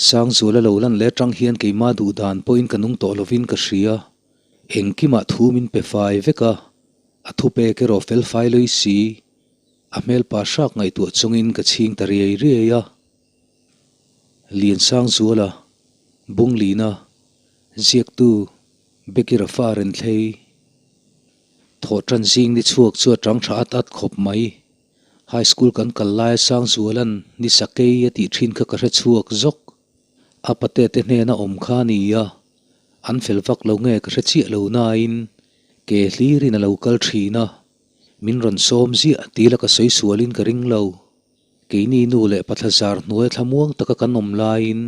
Sangzuala lo lan leh atang hian keimah duh dan pawhin ka nung tawh lovin ka hria. Engkimah thu min pe fai vek a, a thupek erawh fel fai loi si. A hmelpa hrak ngaihtuah chungin ka chhing ta riai riai a. Liansangzuala, Bunglina, Ziaktu, Becky Rafa Renthlei. Thawhtan zing ni chhuak chu a tang tha at at khawp mai. High school kan kal laia Sangzuala'n ni sakei a tih thin kha ka hre chhuak zawk. A pate te hnena awm kha a ni a, an fel vak lo nge ka hre chiah lo nain ke hlirin a lo kal thin a, min rawn sawm ziah tih la ka sawi sualin ka ring lo. Keini nu leh pa thlazar hnuai thlamuang taka kan awm laiin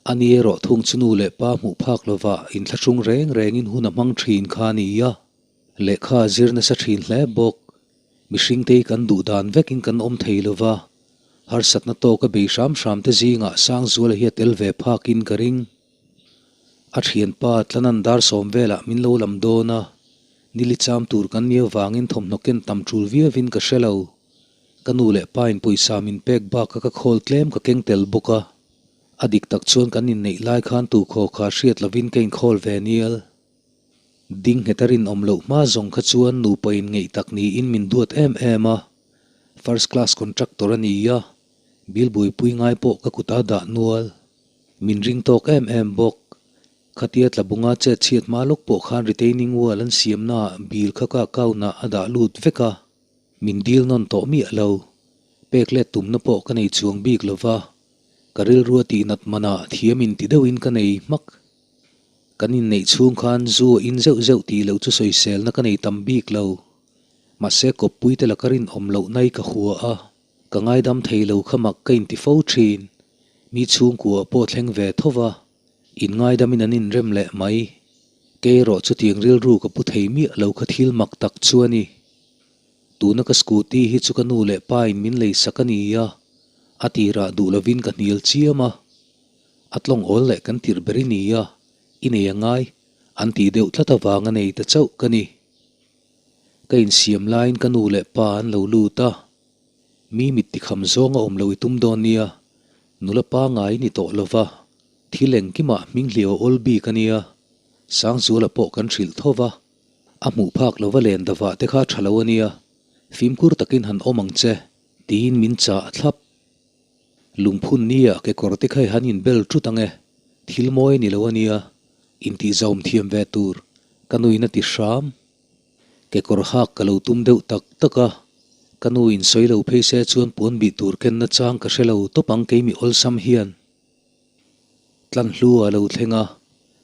a ni erawh thung chu nu leh pa hmuh phak lovah inthlahrung reng rengin hun a hmang thin kha a ni a, lehkha a zir nasa thin hle bawk. Mihring te hi kan duh dan vekin kan awm thei lova, harsatna tawka bei hram hram te zingah Sangzuala hi a tel ve phakin ka ring. A thianpa Tlanan dar sawm velah min lo lam dawn a, nili cham tur kan nia vangin thawmhnaw ken tam tul viauin ka hre lo. Ka nu leh pa in pawisa min pek baka ka khawl tlem ka keng tel bawk a, a dik tak chuan kan inneih lai khan tu khaw kha hriat lovin ka inkhawl ve nial. Ding nghet a rinawm loh hma zawng kha chuan nupa in ngeih tak niin min duat em em a, first class contractor a ni a, bill buaipui ngai pawh ka kut a dah nual. Min ring tawk em em bawk. Khatia tlabunga chet chhiat hma lawk pawh khan retaining wall an siamnaah bill kha ka account ah a dah lut vek a. Min dil nawn tawh miah lo. Pek let tumna pawh ka nei chuang bik lo va, ka rilrua tihnat manah thiam in ti deuhin ka nei hmak. Kan inneih chhung khan zu a in zeuh zeuh tih loh chu sawiselna ka nei tam bik lo. Mahse kawppui te laka rinawm loh nai ka hua a, ka ngaidam thei lo kha mak ka inti fo thin. Mi chhungkua pawh thleng ve tho va, in ngaidamin an inrem leh mai. Kei erawh chutiang rilru ka pu thei miah lo kha thil mak tak chu a ni. Tuna ka scooty hi chu ka nu leh pa in min lei sak a ni a, a tirah duh lovin ka hnial chiam a. A tlawng awl leh kan tirh ber i ni a, i nei a ngai, an tih deuh tlat avang a nei ta chauh ka ni. Ka insiam laiin ka nu leh pa an lo lut a, mi mit tikham zawng a awm lo i tum dawn nia, nula pa ngai i ni tawh lo va, thil engkimah hming hliau a awl bik a nia, Sangzuala pawh kan hrilh tho va. A hmuh phak lova len davah te kha tha lo a nia, fimkhur takin han awm ang che, tiin min chah thlap. Lungphun nia kekawr te kha i han inbel thut ang e, thil mawi a ni lo a nia, intihzawm thiam ve tur, ka nuin a ti hram. Kekawr hak ka lo tum deuh tak tak a, ka nu in sawi lo phei se chuan puan bih tur kenna chang ka hre lo tawp ang keimi awlsam hian. Tlanhlu a lo thleng a,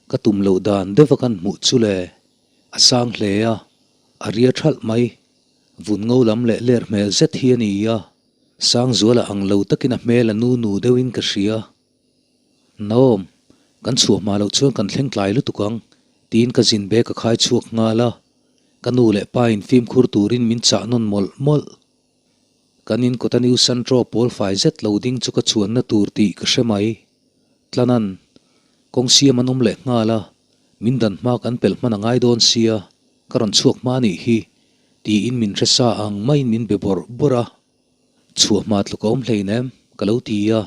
ka tum loh dan deuh a kan hmuh chu le, a sang hle a, a ria thalh mai. Vun ngo lam leh ler hmel zet hi a ni a, Sangzuala ang lo takin a hmel a nu nu deuhin ka hria. Naom, kan chhuah hma loh chuan kan thleng tlai lutuk ang, tiin ka zin bag a khai chhuak nghal a, ka nu leh pa in fimkhur turin min chah nawn mawlh mawlh. Kan in kawta New Santro pawl fai zet lo ding chu ka chuanna tur tih ka hre mai. Tlanan, kawng siam an awm leh nghal a, min dan hma kan pelh hman a ngai dawn sia, ka rawn chhuak hma nih hi, tiin min hre sa ang maiin min be bawrh bawrh a. Chhuah hma tluk a awm hleinem, ka lo ti a.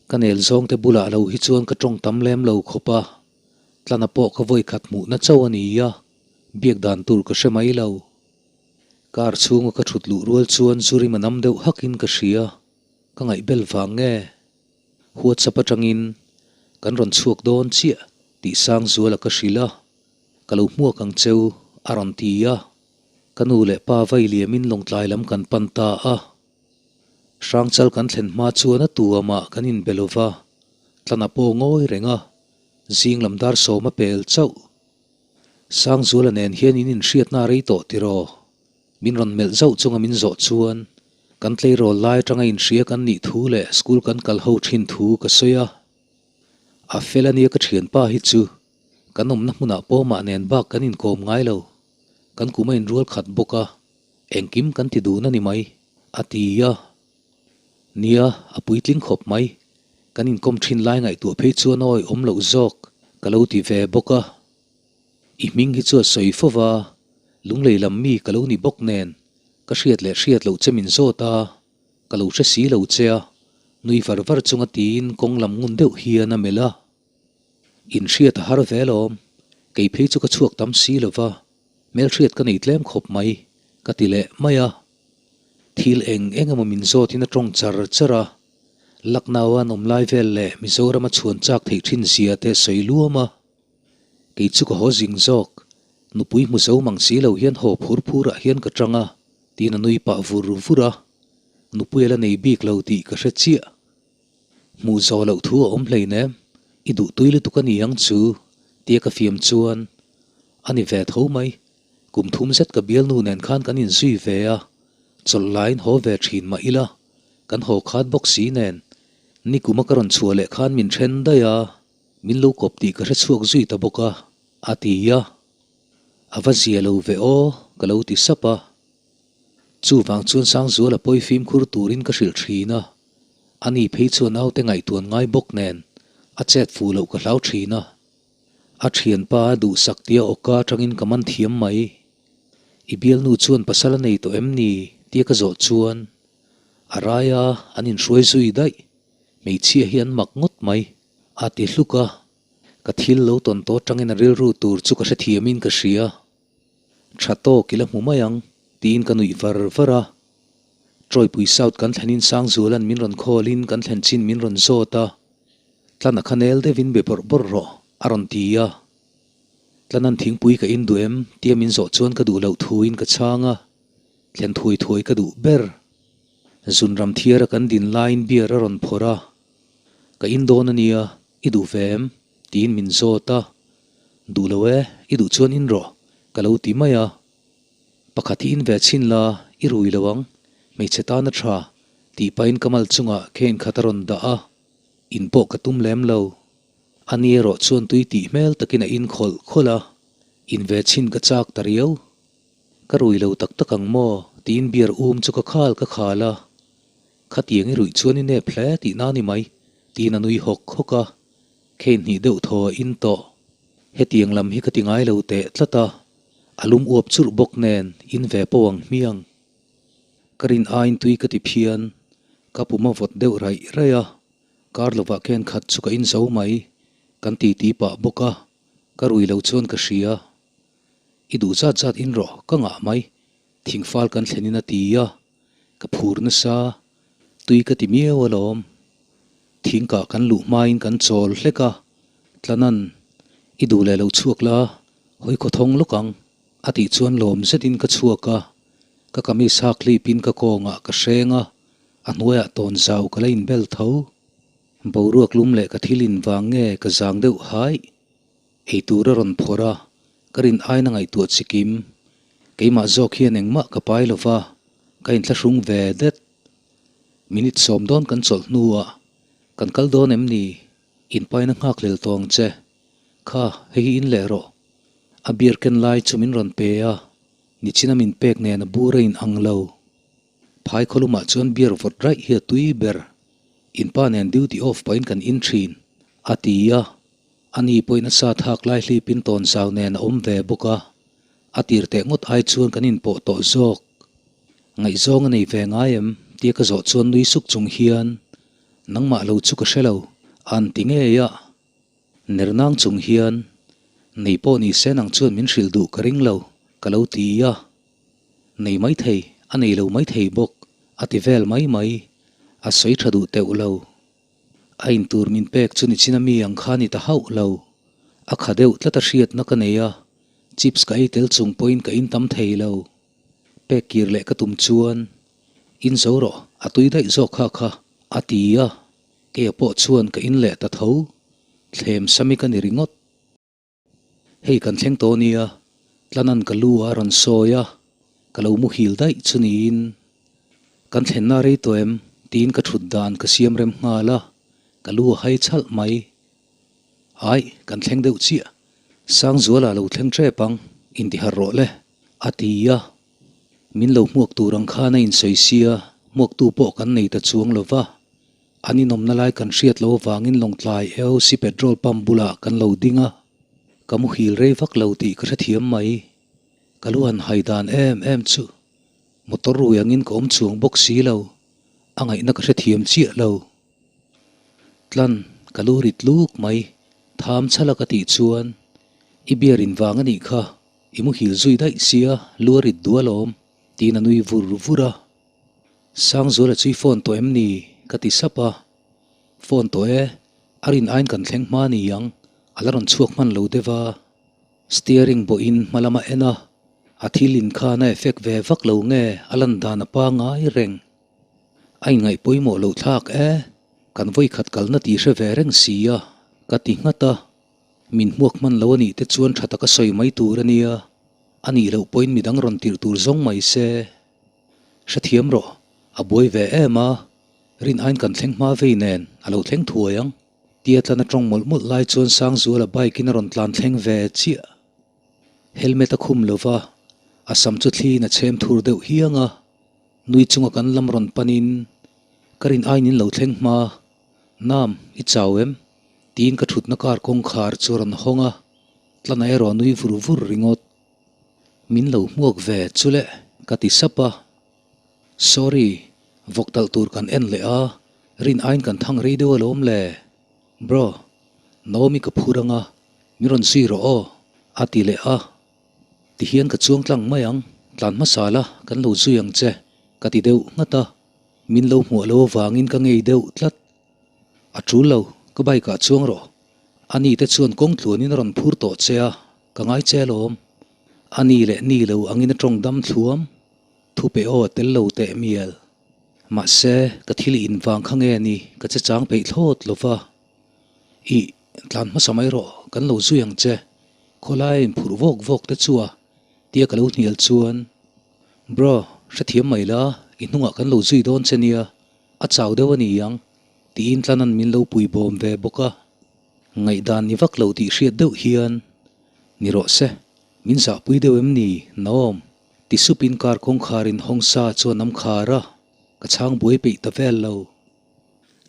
Ka nel zawngte bulah lo hi chuan ka tawng tam lem lo khawp a, Tlana pawh ka vawikhat hmuhna chauh a ni a, biak dan tur ka hre mai lo. Car chhunga ka thut luh rual chuan Zurima nam deuh hakin ka hria, ka ngaihbel vang nge? WhatsApp atangin kan rawn chhuak dawn chiah tih Sangzuala ka hrilh a, ka lo hmuak ang cheu a rawn ti a, ka nu leh pa vai liamin Lawngtlai lam kan pan ta a. Hrangchal kan thlen hma chuan a tu amah kan inbe lo va, Tlana pawh ngawi reng a, zing lam dar sawm a pel chauh. Sangzuala nen hian in inhriatna a rei tawh tiraw? Min rawn melh zauh chunga min zawh chuan kan tleirawl lai atanga inhria kan nih thu leh school kan kal ho thin thu ka sawi a. A fel ania ka thianpa hi chu kan awmna hmunah pawmah nen bak kan inkawm ngai lo. Kan kum a inrual khat bawk a, engkim kan ti dun a ni mai, a ti a. Nia, a puitling khawp mai. Kan inkawm thin lai ngaihtuah phei chuan awi awm loh zawk ka lo ti ve bawk a. I hming hi chu a sawi fo va, lunglei lam mi ka lo ni bawk nen ka hriat leh hriat loh che min zawt a, ka lo hre si lo che a. Nui var var chunga tiin kawng lam ngun deuh hian a melh a. Inhriat a har ve alawm, kei phei chu ka chhuak tam si lo va, hmelhriat ka nei tlem khawp mai, ka ti leh mai a. Thil eng eng emaw min zawtin a tawng char char a, Lucknow a an awm lai vel leh Mizoram a chhuan chak theih thin zia te sawi luam a. Kei chu ka haw zing zawk, nupui hmu zo mang si lo hian haw phur phurah hian ka tang a, tiin a nui pah vur vur a. Nupui a la nei bik lo tih ka hre chiah. Hmuh zawh loh thu a awm hleinem, i duh tui lutuk a ni ang chu, tia ka fiam chuan a ni ve tho mai. Kum thum zet ka bialnu nen khan kan inzui ve a, chawlh laiin haw ve thin mah ila, kan haw khat bawk si nen. Nikuma ka rawn chhuah leh khan min then daih a, min lo kawp tih ka hre chhuak zui ta bawk a, a ti a. A va zia lo ve aw, ka lo ti sap a. Chuvang chuan Sangzuala pawi fimkhur turin ka hrilh thin a, ani phei chuan naute ngaihtuan ngai bawk nen a chet fuh loh ka hlau thin a. A thianpa a duhsak tia awka atangin ka man thiam mai. I bialnu chuan pasal a nei tawh em ni? tia ka zawh chuan a rai a, an inhruai zui daih. Hmeichhia hi an mak ngawt mai, a ti hluk a. Ka thil lo tawn tawh atangin a rilru tur chu ka hrethiamin ka hria. Tha tawk i la hmu mai ang, tiin ka nuih var var a. Tawipui South kan thlenin Sangzuala'n min rawn call-in kan thlen chin min rawn zawt a. Tlana kha nel deuhin be bawrh bawrh rawh, a rawn ti a. Tlana'n thingpui ka in duh em? tia min zawh chuan ka duh loh thuin ka chhang a. Thlen thuai thuai ka duh ber. Zunram thiara kan din laiin beer a rawn phawrh a. Ka in dawn a nia, i duh ve em? tiin min zawt a. Duh lo e, i duh chuan in rawh, ka lo ti mai a. Pakhat hi in ve chhin la, i rui lo ang, hmeichhe tan a tha, tih pahin ka mal chungah khein khat a rawn dah a, in pawh ka tum lem lo. Ani erawh chuan tui tih hmel takin a in khawlh khawlh a, in ve chhin ka chak ta riau. Ka rui lo tak tak ang maw? tiin beer um chu ka khal ka khal a. Khatiang i ruih chuan i nep hle tihna ni mai, tiin a nui hawk hawk a. Khein hnih deuh thaw a in tawh. Hetiang lam hi ka ti ngai lo teh tlat a, a lum uap churh bawk nen in ve pawh ang hmiang. Ka rin aiin tui ka ti phian, ka pum a vawt deuh raih raih a, kar lovah khen khat chu ka in zo mai, kan ti ti pah bawk a, ka rui lo chuan ka hria. I duh zat zat in rawh, ka ngah mai, thingfal kan thlenin a ti a, ka phur nasa, tui ka ti miau alawm. Thingkah kan luh hmain kan chawl hlek a, Tlanan, i duh leh lo chhuak la, hawi khawthawng lawk ang, a tih chuan lawm zetin ka chhuak a, ka kamis hak hlipin ka kawngah ka hreng a, a hnuaiah tawn zau ka la inbel tho. Boruak lum leh ka thil in vang nge ka zang deuh haih. Eitur a rawn phawrh a, ka rin aina ngaihtuah chikim. Keimah zawk hian engmah ka pai lo va, ka inthlahrung ve det. Minute sawm dawn kan chawlh hnuah, Kan kal dawn em ni? Inpaina nghak lel tawh ang che. Kha, hei hi in leh rawh. A beer ken lai chu min rawn pe a, nichina min pek nen a bur a in ang lo. Phai khawlumah chuan beer vawt raih hi a tui ber. Inpa nen duty off pahin kan in thin, a ti a. Ani pawhin a sa thak lai hlipin tawnzau nen a awm ve bawk a, a tir teh ngawt ai chuan kan inpawh tawh zawk. Ngaihzawng a nei ve ngai em? tia ka zawh chuan nui suk chung hian, Nangmah lo chu ka hre lo, a'n ti ngei a. Ner nang chung hian, Nei pawh ni se nang chuan min hrilh duh ka ring lo, ka lo ti a. Nei maithei, a nei lo maithei bawk, a ti vel mai mai, a sawi tha duh teuh lo. A intur min pek chu nichina mi ang kha ni ta hauh lo. A kha deuh tlat a hriatna ka nei a, chips ka ei tel chung pawhin ka in tam thei lo. Pek kir leh ka tum chuan, In zo rawh, a tui daih zawk kha kha, a ti a, keia pawh chuan ka in leh ta tho. Thlem sami ka ni ringawt. Hei kan thleng tawh nia, Tlanan ka lu a rawn sawi a, ka lo muhil daih chu niin. Kan thlenna rei tawh em? tiin ka thut dan ka siam rem nghal a, ka lu a hai chhalh mai. Aih, kan thleng deuh chiah. Sangzuala lo thleng tep ang, intiharh rawh le, a ti a. Min lo hmuak tur ang khan a insawi sia, hmuaktu pawh kan nei ta chuang lo va. An inawmna lai kan hriat lo avangin Lawngtlai AOC petrol pump bulah kan lo ding a, ka muhil rei vak lo tih ka hrethiam mai. Ka lu han hai dan em em chu motor rui angin ka awm chuang bawk si lo, a ngaihna ka hrethiam chiah lo. Tlan, ka lu rit luk mai, tham chhala ka tih chuan, I beer in vang a nih kha, i muhil zui daih sia, lu a rit duh alawm, tiin a nui vur vur a. Sangzuala chu i phone tawh em ni? ka ti sap a. Phone tawh e, a rin aiin kan thleng hma ni ang, a la rawn chhuak hman lo deuh a. Steering bawhin hma lama en a, a thil in khan a effect ve vak lo nge a lan dan a pangai reng. A inngaih pawimawh loh thlak e, kan vawikhat kalna tih hre ve reng si a, ka ti nghat a. Min hmuak hman lo a nih te chuan tha taka sawi mai tur a nia, a nih loh pawhin midang rawn tirh tur zawng mai se. Hrethiam rawh, a buai ve em a, rin aiin kan thleng hma vei nen a lo thleng thuai ang. Tia tlan a tawng mawlh mawlh lai chuan Sangzuala bike in a rawn tlan thleng ve chiah. Helmet a khum lo va, a sam chu thliin a chhem thur deuh hiang a. Nui chunga kan lam rawn panin, Ka rin aiin in lo thleng hma, Nam, i chau em? Tiin ka thutna kar kawngkhar chu a rawn hawng a, tlan a erawh nui vur vur ringawt. Min lo hmuak ve chu le, ka ti sap a. Sorry, vawk talh tur kan en leh a, rin aiin kan thang rei deuh alawm le. Bro, Naomi ka phur anga, min rawn zui rawh aw, a ti leh a. Tihian ka chuang tlang mai ang, tlan hmasa la, kan lo zui ang che, ka ti deuh nghat a. Min lo hmuah lo avangin ka ngei deuh tlat. A tul lo, ka bike ah chuang rawh. A ni te chuan kawng tluanin a rawn phur tawh che a, ka ngai che alawm. A ni leh ni lo angin a tawng dam thluam. Thupe aw a tel lo teh mial. Mahse, ka thil in vang kha nge ni, ka che chang peih thlawt lo va. Ih, tlan hmasa mai rawh, kan lo zui ang che. Khawlai a inphurh vawk vawk te chu a, tia ka lo hnial chuan, Bro, hrethiam mai la, i hnungah kan lo zui dawn che nia, a chau deuh a ni ang, tiin tlanan min lo pui bawm ve bawk a. Ngaihdan ni vak lo tih hriat deuh hian, Ni rawh se, min zahpui deuh em ni, Naom? ti supin car kawngkhar in hawng sa chuan am khar a, ka chhang buai peih ta vel lo.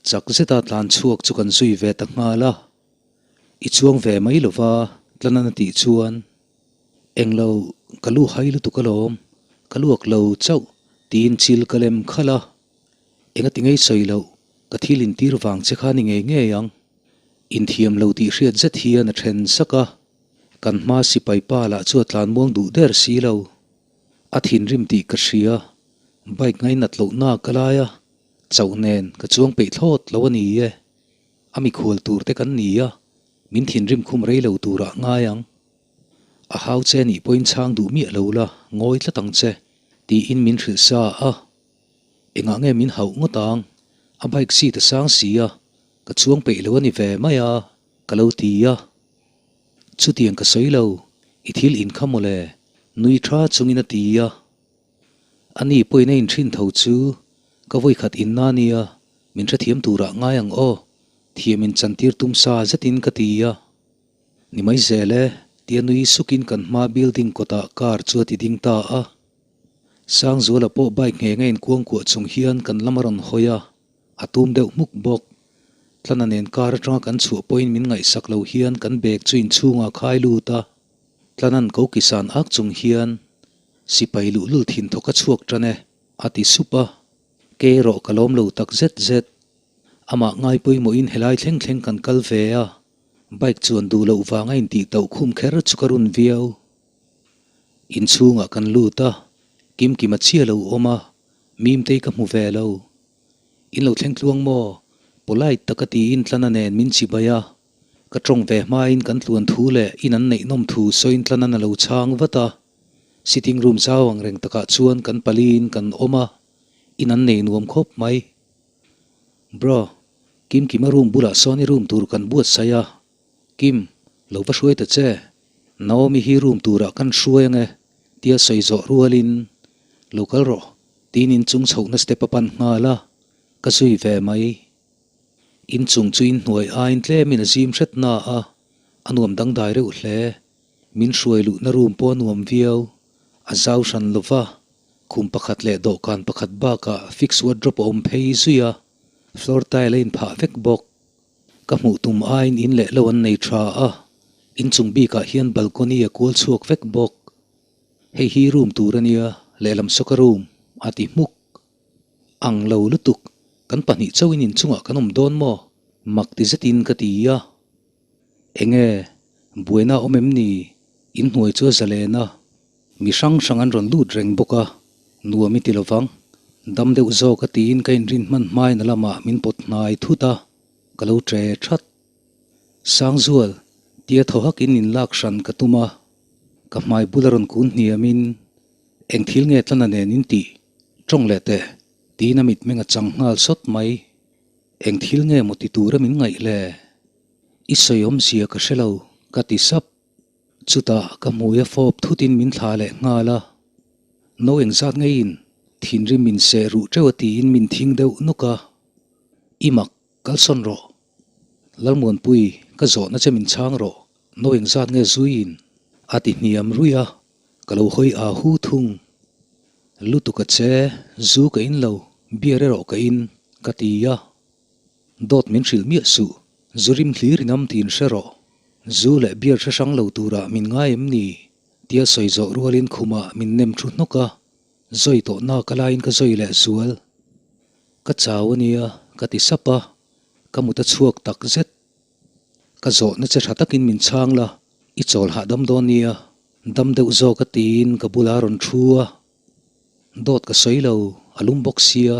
Chak zeta tlan chhuak chu kan zui ve ta nghal a. I chuang ve mai lo va, Tlanan a tih chuan, Englo, ka lu hai lutuk alawm, ka luak lo chauh, tiin chil ka lem khalh a. Engati ngei sawi loh, ka thil intir vang che kha ni ngei ngei ang. Inthiam lo tih hriat zet hian a then sak a, kan hma sipai pa lah chu a tlan muang duh der si lo. A thinrim tih ka hria, bike ngainat lohna ka lai a, chauh nen ka chuang peih thlawt lo a ni e. A mikhual tur te kan ni a, min thinrim khum rei lo turah ngai ang. A hau che nih pawhin chhang duh miah lo la, ngawi tlat ang che, tiin min hrilh sa a. Engah nge min hauh ngawt ang? A bike seat a sang si a, ka chuang peih lo a ni ve mai a, ka lo ti a. Chutiang ka sawi lo, i thil in kha mawle, nui tha chungin a ti a. Ani pawhin a inṭhin tho chu ka vawikhat inna a nia, min hrethiam turah ngai ang aw, thiam in chantir tum sa zetin ka ti a. Ni mai zel e, tia nui sukin kan hma building kawtah car chu a ti ding ta a. Sangzuala pawh bike ngheng a inkuangkuah chung hian kan lam a rawn hawi a, a tum deuh hmuk bawk. Tlana nen car atanga kan chhuah pawhin min ngaihsak lo hian kan bag chu inchhungah a khai lut a. Tlanan ko kisan ak chung hian sipai luhlul thin thawk a chhuak tan e, a ti sup a. Kei erawh ka lawm lo tak zet zet. Amah ngai pawimawhin helai thleng thleng kan kal ve a, bike chuan duh loh vang a intih tauh khum kher chu ka run viau. Inchhungah kan lut a, Kimkim a chhia lo awm a, Mimtei ka hmu ve lo. In lo thleng tluang maw? Polite taka tiin Tlana nen min chibai a. Ka tawng ve hmain kan tluan thu leh in an neih nawm thu sawiin Tlanan a lo chhang vat a. Sitting room zau ang reng takah chuan kan paliin kan awm a, in an nei nuam khawp mai. Bro, Kimkima room bulah sawn i room tur kan buatsaih a, Kim, lo va hruai ta che. Naomi hi room turah kan hruai ange, tia sawi zawh rualin, Lo kal rawh, tiin inchung chhohna step a pan nghal a, ka zui ve mai. Inchung chu inhnuai aiin tlemin a zim hret na a, a nuam dangdai reuh hle. Min hruai luhna room pawh a nuam viau. A zau hran lo va, khum pakhat leh dawhkan pakhat bakah fix wardrobe a awm phei zui a, floor tile a inphah vek bawk. Ka hmuh tum aiin in leh lo an nei tha a, inchung bikah hian balcony a kual chhuak vek bawk. Hei hi room tur a nia, lehlam sawka room a ti hmuk. Ang lo lutuk, kan pahnih chauhin inchungah kan awm dawn maw? Mak ti zetin ka ti a. Enge, buaina a awm em ni? Inhnuai chu a zalen a. Mi hrang hrang an rawn lut reng bawk a, nuam i ti lovang. Dam deuh zawk a tiin ka inrin hman hmain a lamah min pawt hnai thut a, ka lo ṭe ṭhat. Sangzual, tia thaw hakin inlak hran ka tum a, ka hmai bula rawn kun hniamin, Eng thil nge tlana nen in tih? Ṭawng leh teh, tiin a mitmeng a chang nghal sawt mai. Eng thil nge maw ti tura min ngaih le? I sawi awmzia ka hre lo, ka ti sap. Chutah ka hmui a fawp thutin min thla leh nghal a, No engzat ngeiin thinrim min seh ruh teuh a tiin min thing deuh nuk a, I mak, kalsawn rawh. Lalmuanpui, ka zawhna che min chhang rawh, no engzat nge zuiin? A ti hniam ruih a, ka lo hawi aa hu thung. Lutuk a che, zu ka in lo, beer erawh ka in, ka ti a. Dawt min hrilh miah suh, zu rim hlir in am tiin hre rawh. Zu leh beer hre hrang lo turah min ngai em ni? Tia sawi zawh rualin khumah min nem thu hnawk a, zawi tawh nak a laiin ka zawi leh zual. Ka chau a nia, ka ti sap a, ka mut a chhuak tak zet. Ka zawhna che tha takin min chhang la, i chawl hahdam dawn nia, dam deuh zawk a tiin ka bulah a rawn thu a. Dawt ka sawi lo, a lum bawk sia,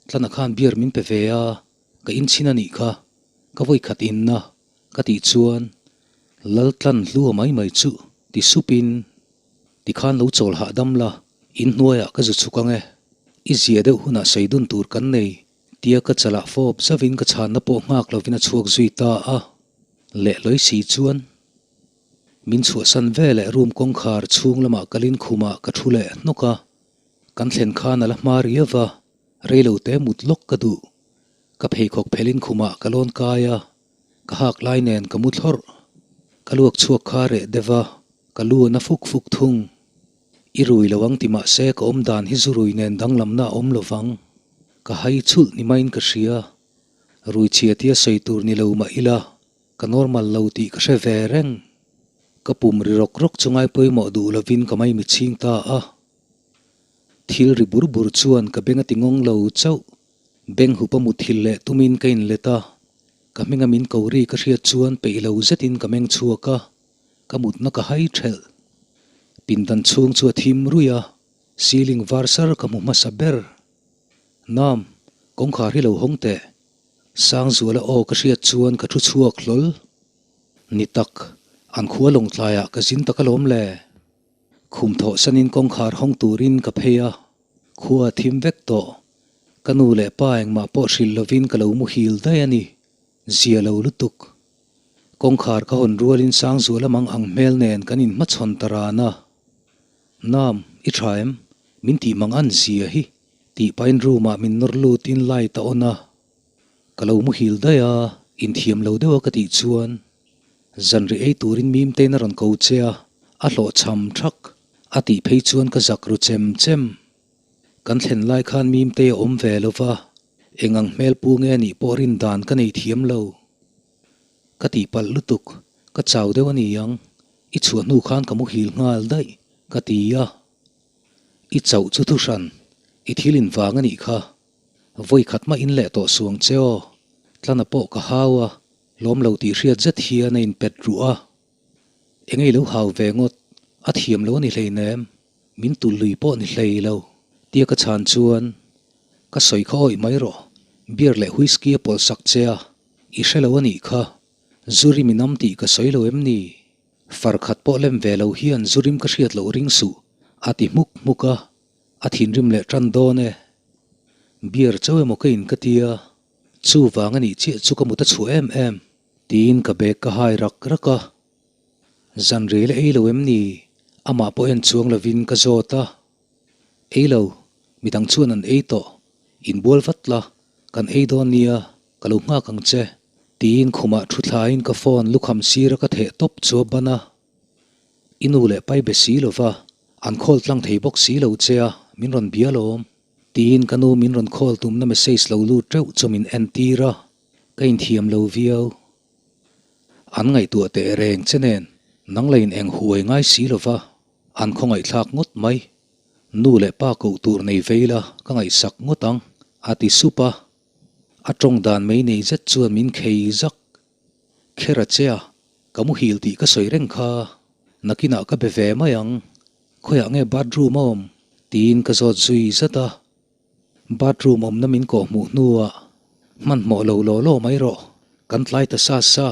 Tlana khan beer min pe ve a, ka inchhin a nih kha, ka vawi khat inna ka tih chuan Laltlan hlua mai mai chu ti supin tikhan lo chawl hahdam la, inhnuaiah ka zu chhuk ang e, i zia deuh hunah sawi dun tur kan nei tia ka chalah fawp zauhin ka chhanna pawh nghak lovin a chhuak zui ta a, lehlawi si chuan min chhuahsan veleh room kawngkhar chhung lamah kalin khumah ka thu leh hnawk a. Kan thlen khan a la hma riau va, reilo te mut lawk ka duh. Ka pheikhawk phelin khumah ka lawn kai a, ka hak lai nen ka mu thlawrh. Ka luak chhuak kha reh deuh va, ka lu a na fuk fuk thung. I rui lo ang ti mah se ka awm dan hi zu rui nen danglamna a awm lo vang. Ka hai chhulh ni maiin ka hria. Rui chhia tia sawi tur ni lo mah ila, ka normal lo tih ka hre ve reng. Ka pum ri rawk rawk chu ngai pawimawh duh lovin ka maimi chhing ta a. Thil ri bur bur chuan ka beng a ti ngawng lo chauh. Beng hup a muthilh leh tumin ka inlet a, ka hminga min ko ri ka hriat chuan peih lo zetin ka meng chhuak a, ka mutna ka hai thelh. Pindan chhung chu a thim ruih a, ceiling var sar ka hmu hmasa ber. Nam, kawngkhar hi lo hawng teh. Sangzuala aw ka hriat chuan ka thu chhuak hlawl. Ni tak, an khua lawngtlaiah ka zin tak alawm le. Khum thawh sanin kawngkhar hawng turin ka phei a, khua a thim vek tawh. Ka nu leh pa engmah pawh hrilh lovin ka lo muhil daih a ni, zia lo lutuk. Kawngkhar ka hawn rualin Sangzuala mang ang hmel nen kan inhmachhawn ta ran a. Nam, i tha em? Min tih mang an zia hi, tih pahin room ah min nawr lutin light a on a. Ka lo muhil daih a, inthiam lo deuh a ka tih chuan Zanri ei turin Mimtein a rawn ko che a, a hlawhchham thak a tih phei chuan ka zak ru chem chem. Kan thlen lai khan Mimtei a awm ve lo va, eng ang hmel pu nge nih pawh rin dan ka nei thiam lo. Ka tihpalh lutuk, ka chau deuh a ni ang, i chhuah hnu khan ka muhil nghal daih, ka ti a. I chauh chu thuhran, i thil invang a nih kha, vawi khat mah in leh tawh suang che aw, tlana pawh ka hau a, Lawm lo tih hriat zet hian a inpet ruh a, Eng ei lo hau ve ngawt, a thiam lo a ni hleinem, min tul lui pawh ni hlei lo, tia ka chhan chuan, Ka sawi kha awih mai rawh, beer leh whisky a pawlh sak che a, i hre lo a nih kha, zu rim in am tih ka sawi lo em ni? Far khat pawh lem ve lo hian zu rim ka hriat loh ring suh, a ti hmuk hmuk a, a thinrim leh tan dawn e. Beer chauh emaw ka in ka tia, Chuvang a nih chiah chu ka mut a chhuah em em. Tiin ka bag ka hai rak rak a. Zan rel a ei lo em ni? Amah pawh en chuang lovin ka zawt a. Ei lo, midang chuan an ei tawh. Inbual vat la, kan ei dawn nia, ka lo nghak ang che. Tiin khumah thu thlain ka phone lukham sira ka theh tawp chu a ban a. I nu leh pai be si lova, an khawl tlang thei bawk si lo che a, min rawn bia lawm. Tiin ka nu min rawn call tumna message lo lut teuh chu min entir a, ka inthiam lo viau. An ngaihtuah teh reng che nen nang la in eng huai ngai si lova, an khawngaihthlak ngawt mai. Nu leh pa koh tur nei vei la ka ngaihsak ngawt ang, a ti sup a. A tawng dan mei nei zet chuan min khei zak. Kher a che a, ka muhil tih ka sawi reng kha. Nakinah ka be ve mai ang. Khawiah nge bathroom a awm? tiin ka zawt zui zat a. Bathroom awmna min kawh hmuh hnuah hmanhmawh lo law law mai rawh, kan tlai ta sa sa.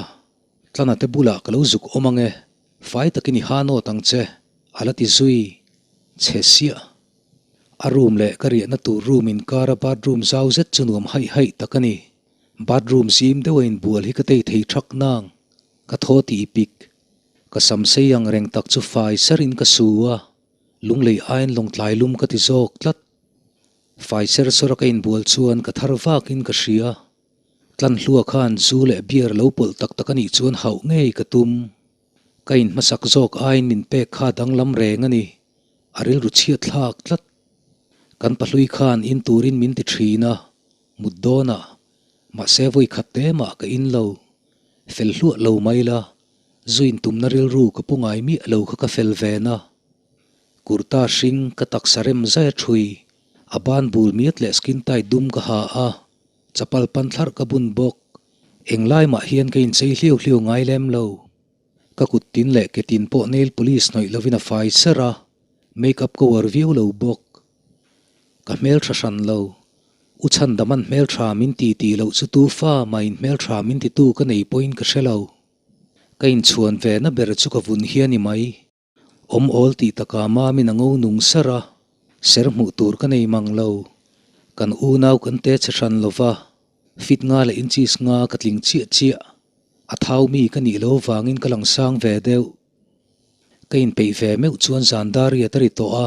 Tlana te bulah ka lo zuk awm ang e, fai takin i ha nawt ang che, a la ti zui chhe siah. A room leh ka riahna tur room inkara bathroom zau zet chu nuam haih haih tak a ni. Bathroom zim deuh a inbual hi ka tei thei thak nang, ka thaw tih pik. Ka sam sei ang reng tak chu fai sarin ka su a, lunglei aiin lawngtlai lum ka ti zawk tlat. Fai ser sawra ka inbual chuan ka thar vakin ka hria. Tlanhlua khan zu leh beer lo pawlh tak tak a nih chuan hauh ngei ka tum. Ka in hmasak zawk aiin min pek kha danglam reng a ni. A rilru chhiat thlak tlat. Kan pahlui khan in turin min ti thin a, mut dawnah. Mahse vawi khat te mah ka in lo. Fel hluah lo mai la, zu in tumna rilru ka pu ngai miah lo kha ka fel ve na. Kurta hring ka taksa rem zai a thui, a ban bul miat leh skin tight dum ka ha a, Chapal pan thlarh ka bun bawk. Englai mah hian ka inchei hliau hliau ngai lem lo. Ka kut tin leh ke tin pawh nail polish hnawih lovin a fai ser a, make up ka uar viau lo bawk. Ka hmeltha hran lo. U Chhandaman hmeltha min ti tih loh chu tu fa mah in hmeltha min titu ka nei pawhin ka hre lo. Ka inchhuan ve na ber chu ka vun hi a ni mai. Awm awl tih takah mamin a ngo nung sar a, ser hmuh tur ka nei mang lo. Kan unau kan te che hran lo va, fit nga leh inches nga ka tling chiah chiah. A thau mi ka nih lo vangin ka lang sang ve deuh. Ka inpeih ve meuh chuan zan dar riat a ri tawh a,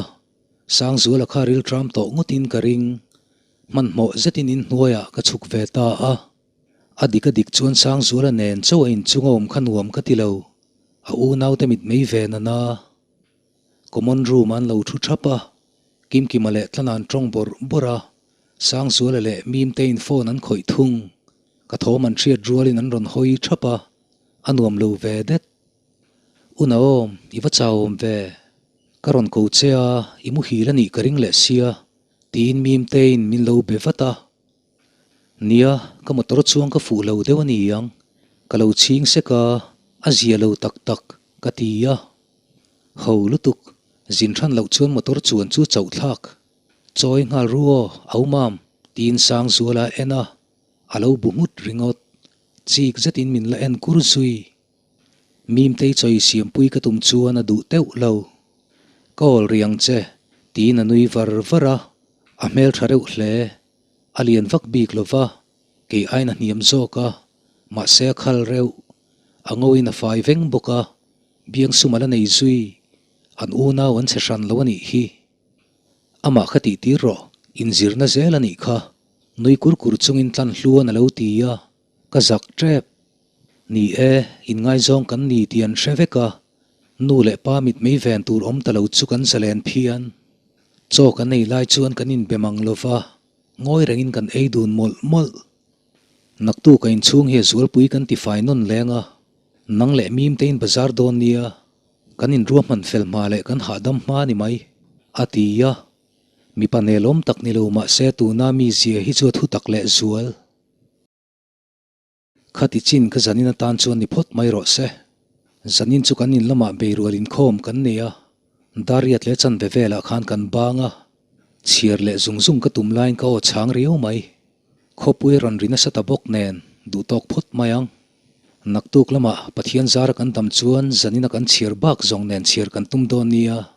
Sangzuala kha rilṭam tawh ngawtin ka ring. Hmanhmawh zetin inhnuaiah ka chhuk ve ta a. A dik a dik chuan Sangzuala nen chauh a inchung a awm kha nuam ka ti lo. A unaute mit mei ve nana common room an lo thu thap a, Kimkima leh Tlana'n tawng bawrh bawrh a, Sangzuala leh Mimtein phone an khawih thung. Ka thawm an hriat rualin an rawn hawi thap a, a nuam lo ve det. U Naom, i va chauhawm ve. Ka rawn ko che a, i muhil a nih ka ring leh sia, tiin Mimtein min lo be vat a. Nia, ka motor chuang ka fuh lo deuh a ni ang, ka lo chhing sek a, a zia lo tak tak, ka ti a. Ho lutuk, zin hran loh chuan motor chuan chu chauh thlak. Chawi nghal ru aw, au mam, tiin Sangzuala a en a, a lo bu nghut ringawt. Chik zetin min la en kur zui. Mimtei chawi siampui ka tum chuan a duh teuh lo. Ka awl rih ang che, tiin a nui var var a, a hmeltha reuh hle. A lian vak bik lo va, kei aiin a hniam zawk a, mahse a khal reuh. A ngoin a fai veng bawk a, biangsum a la nei zui. An unau an che hran lo a nih hi. Amah kha tih tir rawh, inzirna zel a nih kha, nui kur kur chungin tlan hluan a lo ti a, ka zak tep. Ni e, inngaizawng kan ni tih an hre vek a, nu leh pa mit mei ven tur awm ta lo chu kan zalen phian. Chaw kan ei lai chuan kan inbe mang lo va, ngawi rengin kan ei dun mawlh mawlh. Naktuk a inchhung hi a zualpui kan ti fai nawn leng a, nang leh mim te in bazar dawn nia, kan inruahman fel hma leh kan hahdam hma ni mai, a ti a. Mipa nelawm tak ni lo mahse tuna mi zia hi chu a thutak leh zual. Khati chin ka zanin atan chuan ni phawt mai rawh se. Zanin chu kan in lamah beirual inkhawm kan nei a, Dariat leh chanve velah khan kan bang a, chhiar leh zung zung ka tum laiin ka aw chhang riau mai. Khawpui rawn ri nasa ta bawk nen duh tawk phawt mai ang. Naktuk lamah Pathian zara kan dam chuan zanina kan chhiar bak zawng nen chhiar kan tum dawn nia.